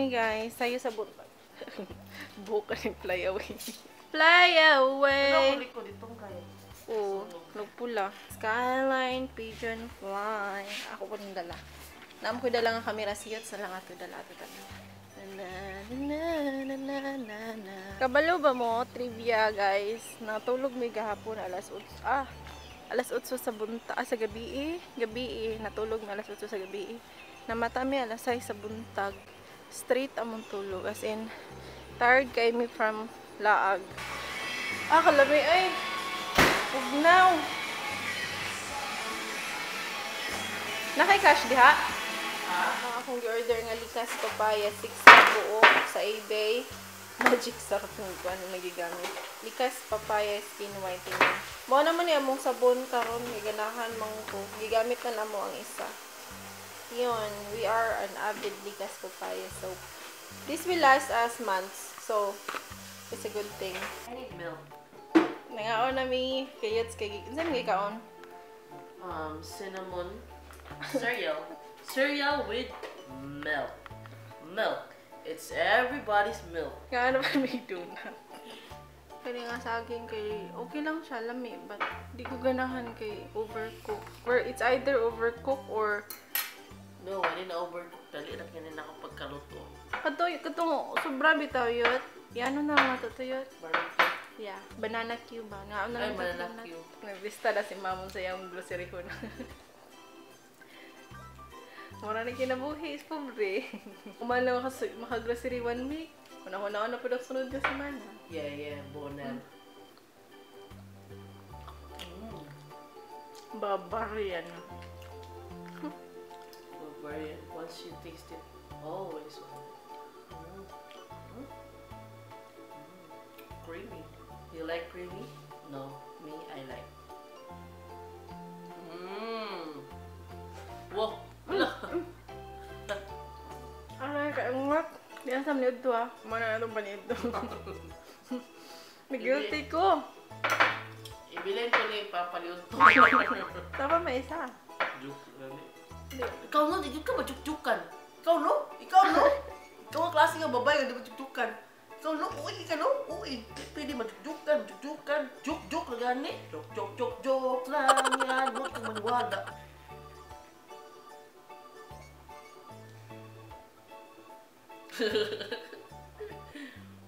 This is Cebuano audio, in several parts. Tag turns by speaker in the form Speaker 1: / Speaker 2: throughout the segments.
Speaker 1: mi guys. Sayo sa buntag. Buhok ka ni fly away. Fly away!
Speaker 2: Ko ditong kayo.
Speaker 1: Oo, nagpula. Skyline, pigeon, fly. Ako po nung dala. Naam ko dala nga kamera siyot sa lang ato dala ato dala. Na na na na na na. Kabalo ba mo trivia guys? Natulog mi gahapon alas 8. Ah, alas 8 sa bunta, sa gabi eh. Gabi eh, natulog mi alas 8 sa gabi eh. Namata mi alas 6 sa buntag. Straight among tulog as in tired kay mi from laag. Ah, kalami ay. Ugnaw. Nakay-cash diha? Ang akong gi-order nga likas papaya 6 na buo sa eBay. Magic sarap ng kuan na nagigamit. Likas papaya skin whitening. Mao naman ni among sabon karon giganahan man ko. Gigamit na namo ang isa. Yun, we are an avid likas papaya soap. This will last us months. So, it's a good thing.
Speaker 2: I need milk.
Speaker 1: Nangaon na mi kayots kay unsa mi gikaon?
Speaker 2: Cinnamon cereal. Cereal with milk. Milk. It's everybody's milk.
Speaker 1: Nga ano ba may donut? Kani nga saging kay okay lang siya lami but di ko ganahan kay overcook. Or it's either overcook or
Speaker 2: no, I didn't overcook. Dali ra kini na ako pagkaluto.
Speaker 1: Kato katong sobra bitaw yot. Yano na nga to yot.
Speaker 2: Barbecue.
Speaker 1: Yeah, banana cube ba? Nga na
Speaker 2: Ay, banana cube.
Speaker 1: Naglista na si mamon sa iyang grocery ko na. Mura na kinabuhi is pobre. Kuman lang maka-grocery 1 week. Una-una na po daw sunod na semana.
Speaker 2: Yeah, yeah, bonan.
Speaker 1: Barbarian.
Speaker 2: Barbarian. Once you taste it, always want it. Creamy. You like creamy? No, me, I like. Wow! Wala!
Speaker 1: Aray, kaangat. Di asam ni Udto ah. Mana na itong panito. Nag-guilty ko.
Speaker 2: Ibilin ko ni Papa ni Udto.
Speaker 1: Tama may isa.
Speaker 2: Joke lang eh. Ikaw no, di ka majuk-jukan. Ikaw no? Ikaw no? Ikaw ang klase nga babae nga di majuk-jukan. Ikaw no? Uy ka no? Uy. Pwede majukjukan, jukjukan. Juk-juk lang gani. Juk, juk, juk, juk lang yan. Huwag kang maniwala.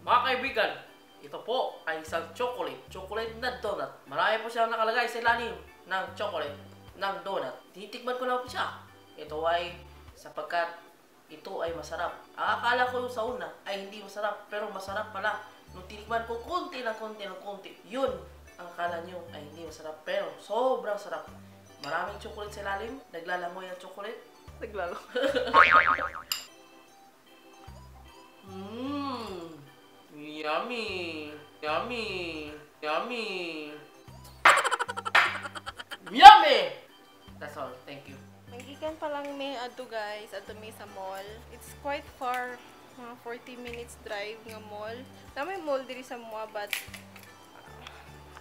Speaker 2: Mga kaibigan, ito po ay isang chocolate. Chocolate na donut. Marami po siyang nakalagay sa ilalim ng chocolate ng donut. Tinitikman ko lang po siya. Ito ay sapagkat ito ay masarap. Ang akala ko sa una ay hindi masarap, pero masarap pala. Nung tinikman ko konti ng konti ng konti, yun ang akala nyo ay hindi masarap, pero sobrang sarap. Maraming chocolate sa ilalim. Naglalangoy ang chocolate.
Speaker 1: Naglalamoy.
Speaker 2: Yummy! Yummy! Yummy! Yummy! That's all. Thank you.
Speaker 1: Magikan pa lang may adto guys, adto may sa mall. It's quite far, mga 40 minutes drive nga mall. Namay mall diri sa Mua but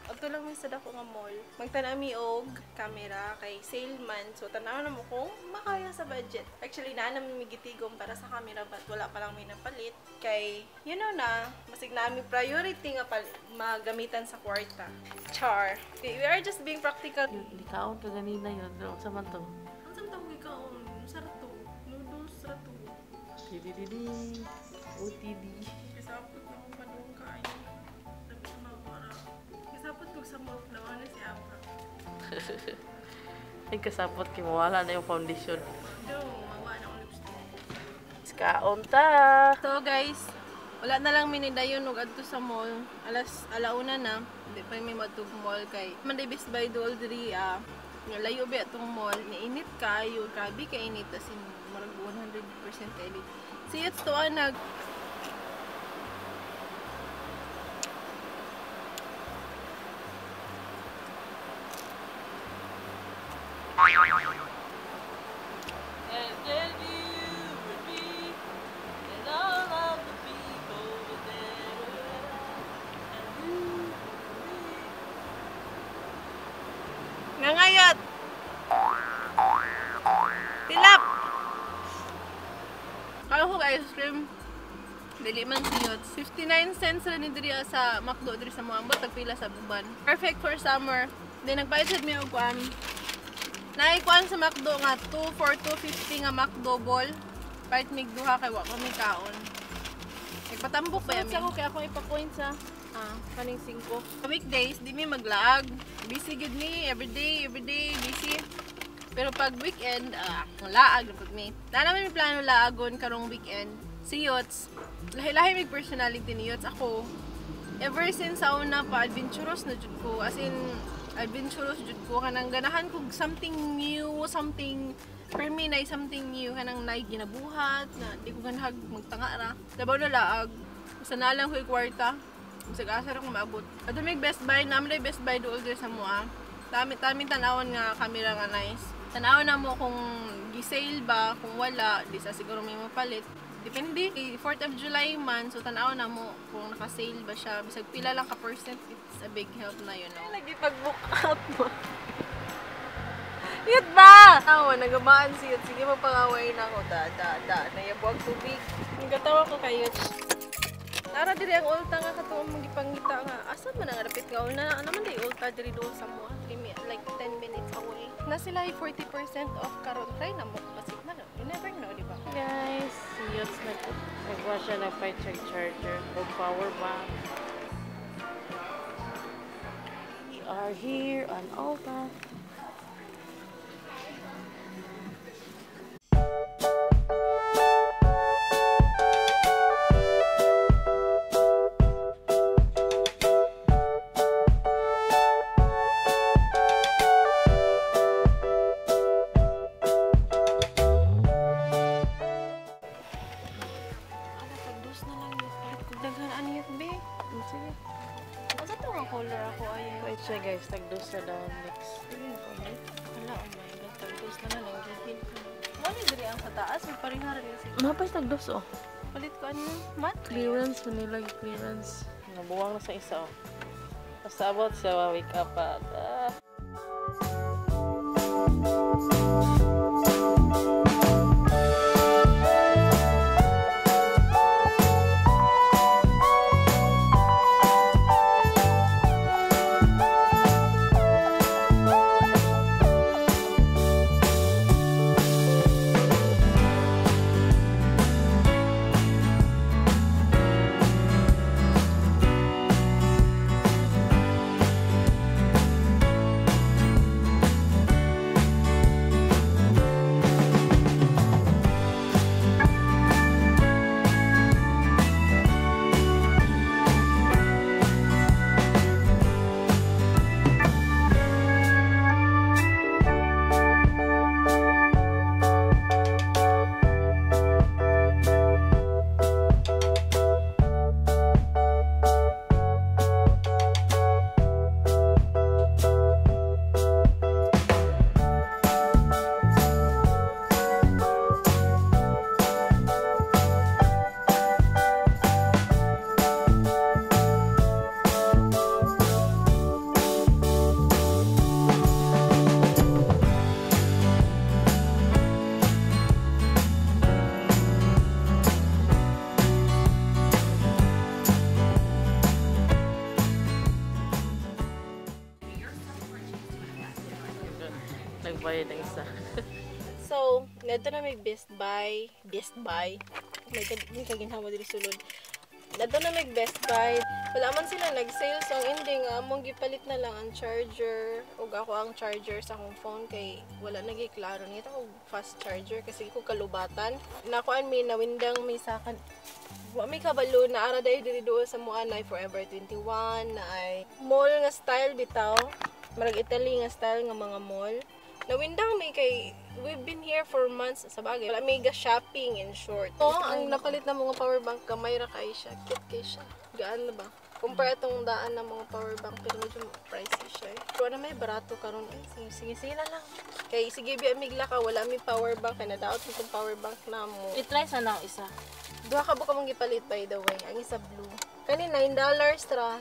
Speaker 1: adto lang may sa dako nga mall. Magtan-aw mi og camera kay sale man. So tan-aw na mo kung makaya sa budget. Actually naa na mi gitigom para sa camera but wala pa lang may napalit kay you know na masig na mi priority nga magamitan sa kwarta. Char. We are just being practical.
Speaker 2: Likaon ka ganina yun. Unsa man to?
Speaker 1: Unsa man to gikaon? Unsa ra to? Noodles ra to.
Speaker 2: Didididi. OTD.
Speaker 1: Kasapot na akong padung kain. Sabi sa mga para. Kasapot kog sa mouth na wala si Apa.
Speaker 2: Ay, kasapot kay mawala na yung foundation.
Speaker 1: Do, mawala na akong lipstick.
Speaker 2: Kaon ta!
Speaker 1: So guys, wala na lang minidayon og adto sa mall. Alas alauna na. Di pa mi moadtog mall kay Monday Best Buy dool diri ah. Layo ba atong mall, niinit kayo, grabe ka init as in murag 100% kainit. Si it's to nag
Speaker 2: And then you would be, and all of the people were there, and you would be.
Speaker 1: Nangayat! Tilap! Kala ko ice cream. Dili man siyot. 59 cents ra ni diri sa McDo diri sa Muambo, tagpila sa buban. Perfect for summer. Then nagbayad sad mi og kuan. Naikuan sa McDo nga 2 for 2.50 nga McDo ball. Palit mig duha kay wa pa mi kaon. Nagpatambok ba yami?
Speaker 3: Ako kay ako ipa-point sa kaning 5.
Speaker 1: Sa weekdays di mi maglaag. Busy gid mi everyday, busy. Pero pag weekend, laag na pud mi. Na naman mi plano laagon karong weekend. Si Yots, lahi-lahi mig personality ni Yots. Ako, ever since sa una pa, adventurous na jud ko. As in, adventurous jud ko. Kanang ganahan kog something new, something, for me, na something new. Kanang naay ginabuhat, na di ko ganahag magtanga ra. Labaw na laag. Basta na lang ko'y kwarta. Bisag asa ra ko maabot. Ato may Best Buy, naman na Best Buy dool diri sa mua. Tami tan-awon nga camera nga nice. Tan-awon na mo kung gi-sale ba, kung wala, di sa siguro may mapalit. Depende. 4th of July man, so tan-aw na mo kung naka-sale ba siya. Bisag pila lang ka percent, it's a big help na, you know. Lagi pag-book out mo. Yut ba? Awa, nagabaan si Yut. Sige, mapangaway na ako. Da, da, da. Nayabuag tubig. Nagatawa ko kay Yut. Tara, diri ang ulta nga katuong magipangita nga. Asa man ang rapit nga una? Ano man di ulta diri doon sa mua? Like 10 minutes away. Na sila ay 40% off karon. Try na mo. Kasi na, you never know, di ba?
Speaker 3: Guys, si Yots nagwa siya nag-fight charger o power bank. We are here on Ulta. Siya guys, tagdos na down next.
Speaker 1: Wala, oh my God, tagdos na lang, gigil ko. Wala diri ang sa taas, may parihara rin siya.
Speaker 3: Mapay tagdos oh.
Speaker 1: Palit ko ano mat?
Speaker 3: Clearance, Manila clearance. Nabuwang na sa isa oh. Basta about siya, wake up at nagbayad ng isa.
Speaker 1: So, neto na may Best Buy. Best Buy. May kaginhawa diri sulod. Neto na may Best Buy. Wala man sila nag-sale. So, ang ending, among gipalit na lang ang charger. Ug ako ang charger sa akong phone kay wala nagiklaro. Nito ako fast charger kasi ko kalubatan. Nakuan may nawindang may sakan. Wa may kabalo na ara dahil diri doon sa mua na Forever 21 na ay mall nga style bitaw. Marag Italy nga style nga mga mall. Nawindang may kay we've been here for months sa bagay. Wala may ga shopping in short. Oh, ang napalit na mga power bank gamay ra kay siya. Cute kay siya. Gaan na ba? Compare atong daan na mga power bank pero medyo pricey siya. Eh. Pero na may barato karon eh. Sige, sige, sige na lang. Kay sige biya migla ka wala mi power bank kay nadaot mi power bank namo.
Speaker 3: I-try sa na isa.
Speaker 1: Duha ka ba kamong gipalit by the way? Ang isa blue. Kani $9 ra.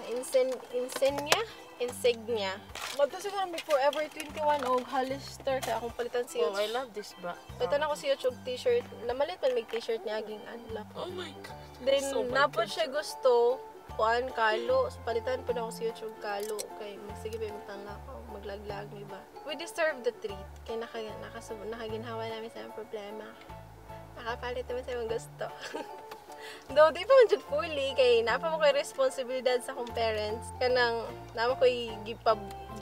Speaker 1: Insenia? Insignia. Magto siguro may Forever 21 og Hollister kaya akong palitan si
Speaker 3: Oh, I love this ba.
Speaker 1: Palitan ako si YouTube t-shirt. Namalit man may t-shirt niya aging adlaw.
Speaker 3: Oh my God.
Speaker 1: Then
Speaker 3: So
Speaker 1: napod siya gusto kuan kalo. So, palitan po na ako si YouTube kalo kay magsige ba magtanla ko maglaglag ni ba. We deserve the treat kay nakaginhawa namin sa aming problema. Nakapalit naman sa aming gusto. Though di pa man jud fully kay naa pa mo koy responsibilidad sa akong parents kanang naa mo koy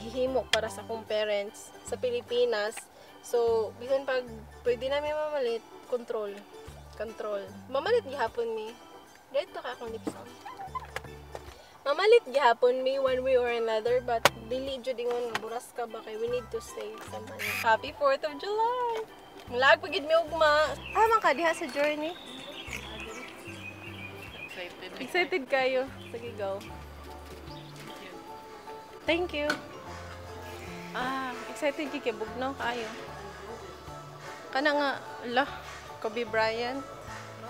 Speaker 1: gihimo para sa akong parents sa Pilipinas. So bisan pag pwede namin mamalit, control. Mamalit gihapon mi. Dito ka akong lipson. Mamalit gihapon mi one way or another, but dili jud ingon nga buras ka ba kay we need to save some money. Happy 4th of July. Mulag pagid mi ugma. Ah, man ka diha sa journey.
Speaker 3: Excited.
Speaker 1: Excited kayo. Sige, go. Thank you. Ah, excited gyud kay bugnaw kaayo. Kana nga, la, Kobe Bryant.
Speaker 3: No.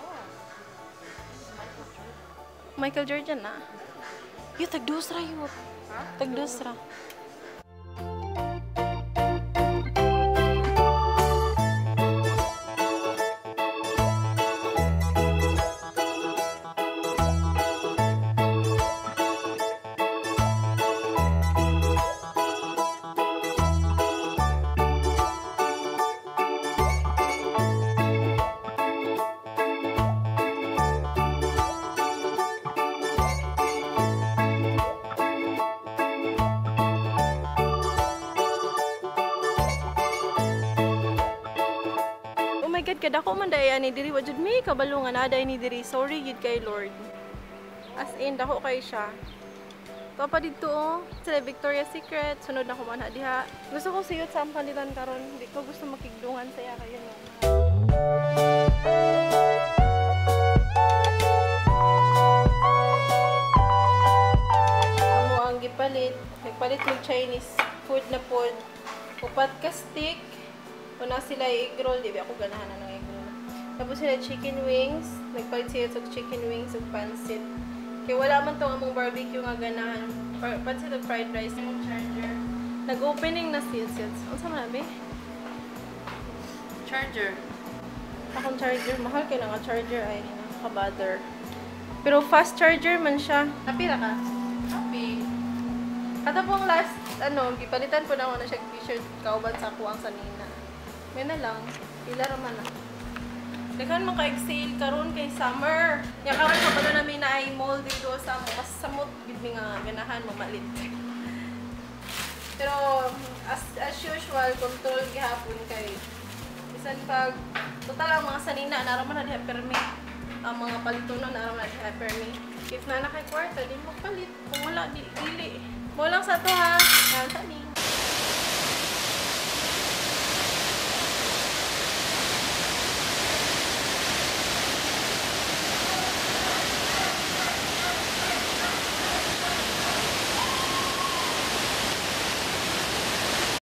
Speaker 1: Michael Jordan na. Yo, tagdusra yun. Tagdusra. Oh my God, kadako man dai ani diri wa jud mi kabalo nga naa dai ni diri. Sorry gid kay Lord. As in dako kay siya. To pa didto oh. Sa Victoria's Secret, sunod na ko man diha. Gusto ko siyot sa ang palitan karon. Di ko gusto makigdungan sa iya kayo no. Amo ang gipalit, nagpalit mig Chinese food na pod. Upat ka stick. Una sila egg roll, di ba ako ganahan na ng egg roll. Tapos sila chicken wings, nagpalit sila og chicken wings ug pansit. Kay wala man tong among barbecue nga ganahan. Pansit ug fried rice yung charger. Nag-opening na siya. Unsa man abi?
Speaker 3: Charger.
Speaker 1: Akong charger, mahal kay nga charger ay nakaka-bother. Pero fast charger man siya. Happy ra ka?
Speaker 3: Happy.
Speaker 1: Kato pong last, ano, gipalitan po na ako na siya t-shirt kauban sa kuwang sanina. May na lang, pila ra man na. Daghan man kay sale karon kay summer. Nya karon kabalo nami na ay mall dito sa mo mas samot gid mi nga ganahan mamalit. Pero as usual control gihapon kay bisan pag total ang mga sanina nara man na diha permi. Ang mga palitonon nara man na diha permi. If na kay kwarta di mo palit, kung wala di dili. Mo lang sa to ha. Yan sa ni.